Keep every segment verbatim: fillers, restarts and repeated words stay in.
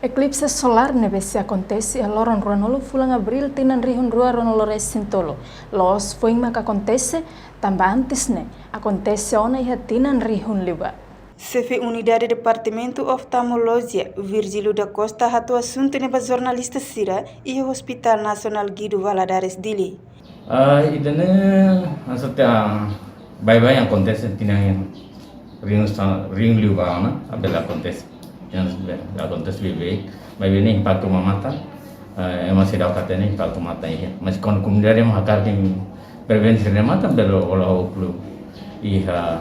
Eklipse solar ne'ebé sei akontese iha loron ruanulu fulan Abríl tinan rihun rua ruanulu resin tolu, loos foin maka akontese, tanba antes ne'e akontese ona iha tinan rihun liubá. Xefe Unidade Departamentu Oftalmolojia, Virgílio da Costa, hato'o asuntu ne'e ba jornalista sira iha Hospital Nasionál Guido Valadares, Dili. Ah, ida-ne'e, maksudnya, baibain akontese tinan rihun sa-, rihun liubá ona, ah, bele akontese. Yang bele akontese baibain, baibain ne'e impaktu ba matan, eh, ema seidauk hatene impaktu matan iha. Mas kuandu komunidade ema hakarak prevene sira-nia matan, bele hola ókulu iha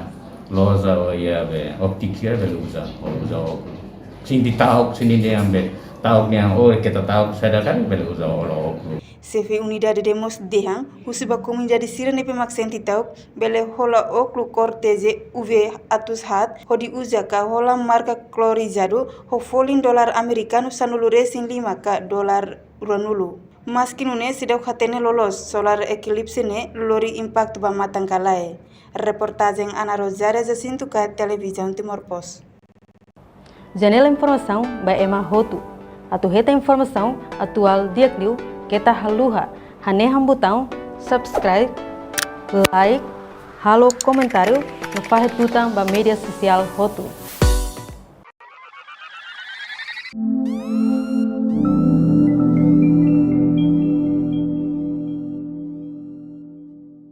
loja ou iha be óptika, bele uza, uza ókulu. Sente ta'uk, sente dehan be ta'uk nian, ou keta ta'uk, saida karik bele uza hola ókulu. Xefe Unidade ne'e mós dehan, husu ba komunidade sira ne'ebé mak sente ta'uk, bele hola ókulu kór T Z U V atus haat, hodi uza ka hola marka klorizadu, ho folin dolar amerikanu sanulu resin lima ka dolar ruanulu. Maski nune'e seidauk hatene loloos solar eklipse ne'e lori impaktu ba matan ka lae. Reportajen Ana Rosária, Jacinto Caet, Televizaun Timor Post. Janela informasaun ba ema hotu. Atu hetan informasaun atuál di'ak liu, keta haluha hanehan butaun subscribe, like, halo komentáriu no fahe tutan ba média sosiál hotu.